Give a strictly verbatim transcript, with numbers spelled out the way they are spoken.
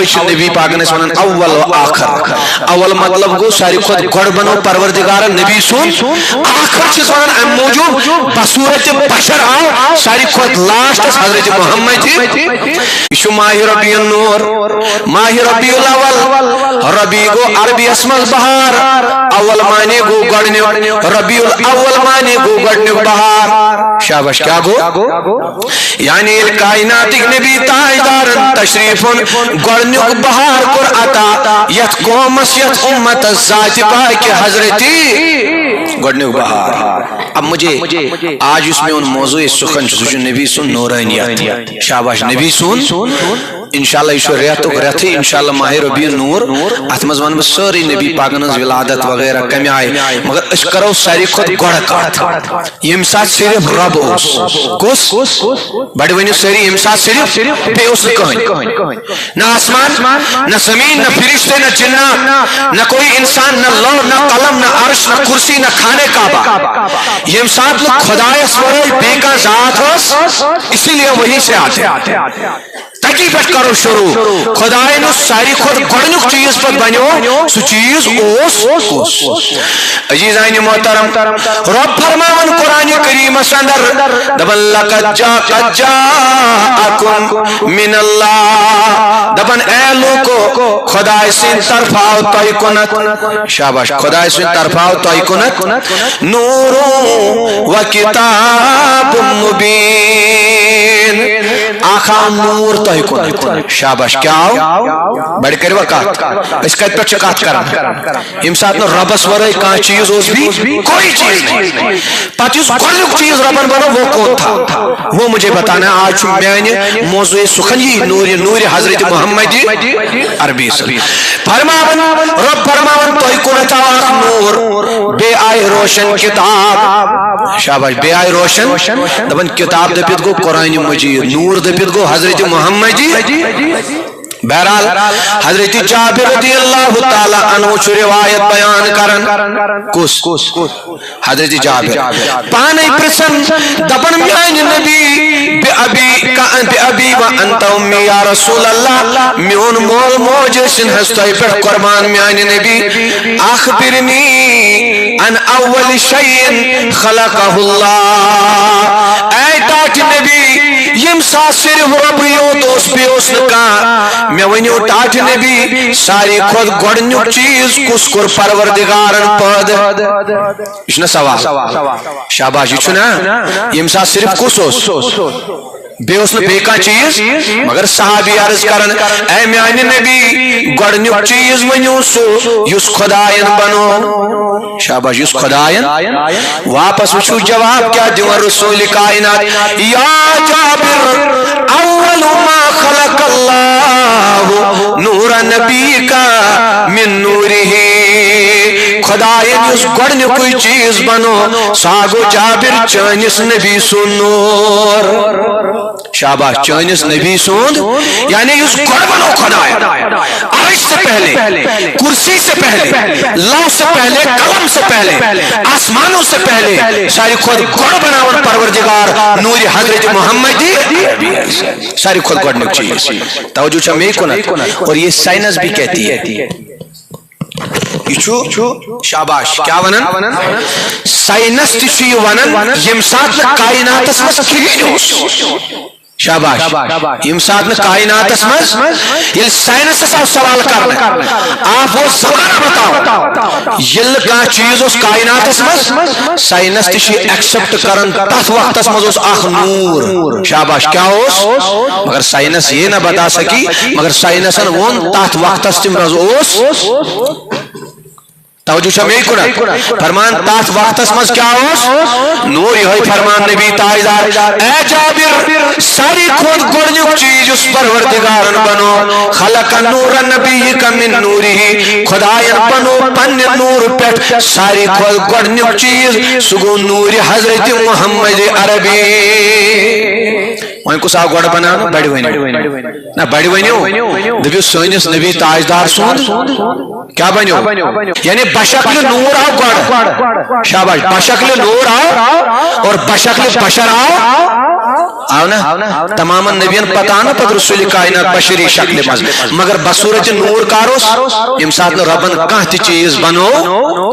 چھِ نبی پاکن أسۍ ونان اول و آخر۔ اول مطلب گوٚو ساروی کھۄتہٕ گۄڈٕ بنوو پروردگارن نبی سُنٛد، آخر چھِس ونان امہِ موٗجوٗب بصورت بشر آو ساروی کھۄتہٕ لاسٹس حضرت محمد۔ یہِ چھُ ماہِ ربیع النور، ماہِ ربیع الاول۔ ربیع گوٚو عربی یس منٛز بہار، اول معنی گوٚو گۄڈٕنیُک، ربیع الاول معنی گوٚو گۄڈٕنیُک بہار۔ شاباش، کیٛاہ گوٚو؟ یعنی ییٚلہِ کائناتٕکۍ نبی تاجدارن تشریف اوٚن، گۄڈٕنیُک بہار کوٚر عطا یتھ قومس، یتھ امتس، ذاتِ پاکہِ حضرتی گۄڈٕنیُک بہار۔ اب مجھے آج یُس میون موضوع سخن چھُ، سُہ چھُ نبی سُنٛد نورانیت۔ شاباش، نبی سُنٛد۔ انشاءاللہ یہِ چھُ رٮ۪تُک رٮ۪تھٕے، انشاءاللہ ماہِ ربیع النور۔ اتھ منٛز ونہٕ بہٕ سٲرٕے نبی پاکن ہٕنٛز ولادت وغیرہ کمہِ آیہِ، مگر أسۍ کرو ساروی کھۄتہٕ گۄڈٕ کتھ۔ ییٚمہِ ساتہٕ صرف رب اوس۔ کُس؟ بڑٕ ؤنِو سٲری، ییٚمہِ ساتہٕ صرف بیٚیہِ اوس نہٕ کٕہٕنۍ۔ نہ آسمان، نہ زمین، نہ فرشتے، نہ جنات، نہ کوئی انسان، نہ لوح، نہ قلم، نہ عرش، نہ کرسی، نہ خانہ کعبہ۔ ییٚمہِ ساتہٕ نہٕ خۄدایس ورٲے بیٚیہِ کانٛہہ ذات ٲس، اسی لیے وہی سے آتے۔ تتی پٮ۪ٹھ کرو شروع۔ خدایَن یُس ساروی کھۄتہٕ گۄڈٕنیُک چیٖز پتہٕ بنیو، سُہ چیٖز اوس کُس؟ عزیزانِ محترم، رب فرماوان قرآن کریمس اندر، دپان، "لقد جا-، قد جاءکم من اللہ"، دپان، اے لوکو، خدایہِ سٕنٛدِ طرفہٕ آو تۄہہِ کُنتھ، شاباش، خدایہِ سٕنٛدِ طرفہٕ آو تۄہہِ کُنتھ نور و کتاب مبین۔ اکھ آو نور تۄہہِ کُن۔ شاباش، کیٛاہ آو؟ بڑٕ کٔرِوا کتھ؟ أسۍ کتہِ پٮ۪ٹھ چھِ کتھ کران؟ ییٚمہِ ساتہٕ نہٕ رۄبس ورٲے کانٛہہ چیٖز اوس بھی، کوئی چیٖز نہیں۔ پتہٕ یُس گۄڈٕنیُک چیٖز رۄبن بنوو، وہ کون تھا؟ وہ مجھے بتانا۔ آز چھُ میانہِ موضوع سخن یی نور، نور حضرت محمد عربی صلی۔ فرماوان، رب فرماوان، تۄہہِ کُنتھ آو اکھ نور، بیٚیہِ آیہِ روشن کتاب۔ شاباش، بیٚیہِ آیہِ روشن۔ دپان کتاب دٔپِتھ گوٚو قرآن مجید، نور دٔپِتھ گوٚو حضرت محمد۔ بہرحال، حضرت جابر رضی اللہ تعالیٰ عنہ چھُ روایت بیان کران۔ کُس؟ حضرت جابر پانے پرژھان، دپان، میانہِ نبی، بِأَبِی کا-، بِأَبِی وَأَنْتَ أُمِّی یا رسول اللہ، میون مول موج ٲسِن حظ تۄہہِ پٮ۪ٹھ قربان، میانہِ نبی، اخبرنی عن اول شیء خلقہ اللہ۔ اے ٹاٹھۍ نبی، ییٚمہِ ساتہٕ صرف رۄبٕے یوت اوس، بیٚیہِ اوس نہٕ کانٛہہ، مےٚ ؤنِو ٹاٹھۍ نبی، ساروی کھۄتہٕ گۄڈٕنیُک چیٖز کُس کوٚر پروردگارن پٲدٕ؟ یہِ چھُنہ سوال؟ شاباش، یہِ چھُنہ؟ ییٚمہِ ساتہٕ صرف کُس اوس؟ بیٚیہِ اوس نہٕ بیٚیہِ کانٛہہ چیٖز، مگر صحابی عرض کران، اے میانہِ نبی، گۄڈٕنیُک چیٖز ؤنِو سُہ یُس خدایَن بنوو۔ شاباش، یُس خدایَن۔ واپس وٕچھِو جواب کیٛاہ دِوان رسول کائنات، یا جابر، اول ما خلق اللہ نور نبی کا من نورہ۔ خدایَن یُس گۄڈٕنیُکُے چیٖز بنوو، سُہ ہا گوٚو جابر چٲنِس نبی سُنٛد نور۔ شاباش، چٲنِس نبی سُنٛد، یعنی یُس گۄڈٕ بنوو خدایَن، عرش سے پہلے، کرسی سے پہلے، لوح سے پہلے، قلم سے پہلے، آسمانوں سے پہلے، ساروی کھۄتہٕ گۄڈٕ بناوان پروردگار نور حضرت محمد، ساروی کھۄتہٕ گۄڈٕنیُک چیٖز۔ توجہ چھا مے کُنتھ؟ اور یہ سائنس بھی کہتی ہے۔ یہِ چھُ، شاباش، کیٛاہ ونان؟ ساینس تہِ چھُ یہِ ونان، ییٚمہِ ساتہٕ نہٕ کائناتس منٛز کِہیٖنۍ اوس۔ شاباش۔ ییٚمہِ ساتہٕ نہٕ کائناتس منٛز، ییٚلہِ ساینسس آو سوال کرنہٕ، آپ وہ زمانہ بتاؤ، ییٚلہِ نہٕ کانٛہہ چیٖز اوس کائناتس منٛز، ساینس تہِ چھُ یہِ ایکسپٹ کران، تتھ وقتس منٛز اوس اکھ نور۔ شاباش، کیٛاہ اوس؟ مگر ساینس یہ نہ بتا سکی، مگر ساینسن ووٚن تتھ وقتس تہِ منٛز اوس۔ توجہ چھا مے کُنتھ؟ فرمان تتھ وقتس منٛز کیٛاہ اوس؟ نور۔ یہے فرمان نبی تاجدار، اے جابر، ساروی کھۄتہٕ گۄڈٕنیُک چیٖز یُس پروردگارن بنوو، خلق نور نبی کا من نورہ، خدایَن بنوو پننہِ نورٕ پٮ۪ٹھ ساروی کھۄتہٕ گۄڈٕنیُک چیٖز، سُہ گوٚو نور حضرت محمد عربی۔ وۄنۍ کُس آو گۄڈٕ بناونہٕ؟ بڑِ ؤنِو۔ نہ، بڑِ ؤنِو۔ دٔپِو سٲنِس نبی تاجدار سُنٛد کیٛاہ بنیو؟ یعنی بشکل نور آو گۄڈٕ۔ شاباش، بشکل نور آو اور بشکل بشر آو۔ آو نا؟ تمامن نبین پتہ آو نا پتہٕ رسول کائنات بشری شکلہِ منٛز، مگر بصورت نور کر اوس؟ ییٚمہِ ساتہٕ نہٕ رۄبن کانٛہہ تہِ چیٖز بنوو۔